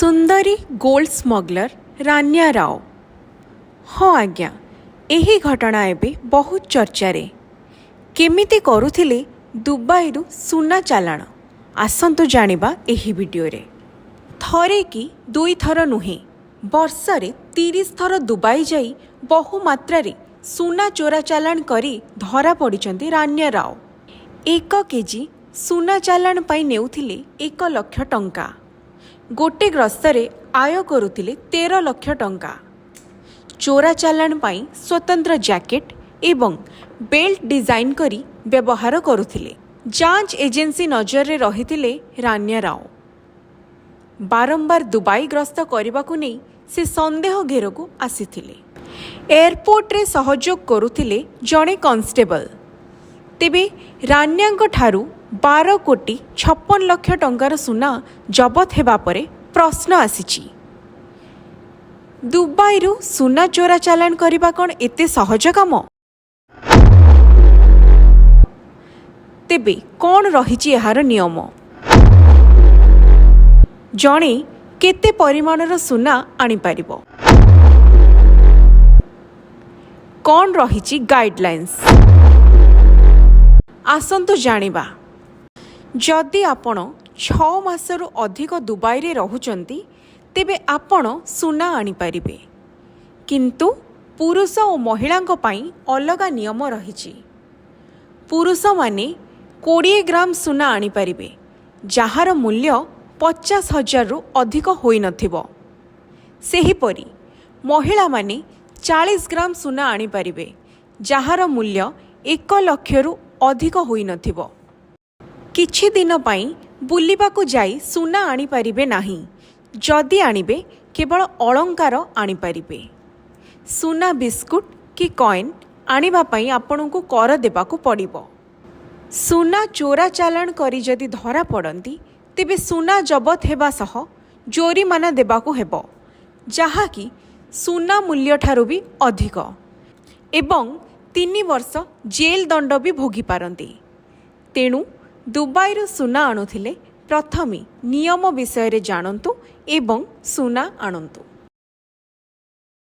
ସୁନ୍ଦରୀ gold smuggler Ranya Rao. ହଁ ଆଜ୍ଞା, ଏହି ଘଟଣା ଏବେ ବହୁତ ଚର୍ଚ୍ଚାରେ। କେମିତି କରୁଥିଲେ ଦୁବାଇରୁ ସୁନା ଚାଲାଣ, ଆସନ୍ତୁ ଜାଣିବା ଏହି ଭିଡ଼ିଓରେ। ଥରେ କି ଦୁଇଥର ନୁହେଁ, ବର୍ଷରେ 30 ଥର ଦୁବାଇ ଯାଇ ବହୁ ମାତ୍ରାରେ ସୁନା ଚୋରା ଚାଲାଣ କରି ଧରା ପଡ଼ିଛନ୍ତି ରାନ୍ୟା ରାଓ। 1 କେଜି ସୁନା ଚାଲାଣ ପାଇଁ ନେଉଥିଲେ 1 ଲକ୍ଷ ଟଙ୍କା। ଗୋଟେ ଗସ୍ତରେ ଆୟ କରୁଥିଲେ 13 ଲକ୍ଷ ଟଙ୍କା। ଚୋରା ଚାଲାଣ ପାଇଁ ସ୍ୱତନ୍ତ୍ର ଜ୍ୟାକେଟ୍ ଏବଂ ବେଲ୍ଟ ଡିଜାଇନ୍ କରି ବ୍ୟବହାର କରୁଥିଲେ। ଯାଞ୍ଚ ଏଜେନ୍ସି ନଜରରେ ରହିଥିଲେ ରାନ୍ୟା ରାଓ। ବାରମ୍ବାର ଦୁବାଇ ଗସ୍ତ କରିବାକୁ ନେଇ ସେ ସନ୍ଦେହ ଘେରକୁ ଆସିଥିଲେ। ଏୟାରପୋର୍ଟରେ ସହଯୋଗ କରୁଥିଲେ ଜଣେ କନଷ୍ଟେବଳ। ତେବେ ରାନ୍ୟାଙ୍କ ଠାରୁ 12 କୋଟି 56 ଲକ୍ଷ ଟଙ୍କାର ସୁନା ଜବତ ହେବା ପରେ ପ୍ରଶ୍ନ ଆସିଛି, ଦୁବାଇରୁ ସୁନା ଚୋରା ଚାଲାଣ କରିବା କ'ଣ ଏତେ ସହଜ କାମ? ତେବେ କ'ଣ ରହିଛି ଏହାର ନିୟମ? ଜଣେ କେତେ ପରିମାଣର ସୁନା ଆଣିପାରିବ? କ'ଣ ରହିଛି ଗାଇଡଲାଇନ୍ସ? ଆସନ୍ତୁ ଜାଣିବା। ଯଦି ଆପଣ 6 ମାସରୁ ଅଧିକ ଦୁବାଇରେ ରହୁଛନ୍ତି, ତେବେ ଆପଣ ସୁନା ଆଣିପାରିବେ। କିନ୍ତୁ ପୁରୁଷ ଓ ମହିଳାଙ୍କ ପାଇଁ ଅଲଗା ନିୟମ ରହିଛି। ପୁରୁଷମାନେ 20 ଗ୍ରାମ ସୁନା ଆଣିପାରିବେ, ଯାହାର ମୂଲ୍ୟ 50,000ରୁ ଅଧିକ ହୋଇନଥିବ। ସେହିପରି ମହିଳାମାନେ 40 ଗ୍ରାମ ସୁନା ଆଣିପାରିବେ, ଯାହାର ମୂଲ୍ୟ 1 ଲକ୍ଷରୁ ଅଧିକ ହୋଇନଥିବ। କିଛି ଦିନ ପାଇଁ ବୁଲିବାକୁ ଯାଇ ସୁନା ଆଣିପାରିବେ ନାହିଁ। ଯଦି ଆଣିବେ, କେବଳ ଅଳଙ୍କାର ଆଣିପାରିବେ। ସୁନା ବିସ୍କୁଟ କି କଏନ୍ ଆଣିବା ପାଇଁ ଆପଣଙ୍କୁ କର ଦେବାକୁ ପଡ଼ିବ। ସୁନା ଚୋରା ଚାଲାଣ କରି ଯଦି ଧରା ପଡ଼ନ୍ତି, ତେବେ ସୁନା ଜବତ ହେବା ସହ ଜୋରିମାନା ଦେବାକୁ ହେବ, ଯାହାକି ସୁନା ମୂଲ୍ୟଠାରୁ ବି ଅଧିକ ଏବଂ 3 ବର୍ଷ ଜେଲ୍ ଦଣ୍ଡ ବି ଭୋଗିପାରନ୍ତି। ତେଣୁ ଦୁବାଇରୁ ସୁନା ଆଣୁଥିଲେ ପ୍ରଥମେ ନିୟମ ବିଷୟରେ ଜାଣନ୍ତୁ ଏବଂ ସୁନା ଆଣନ୍ତୁ।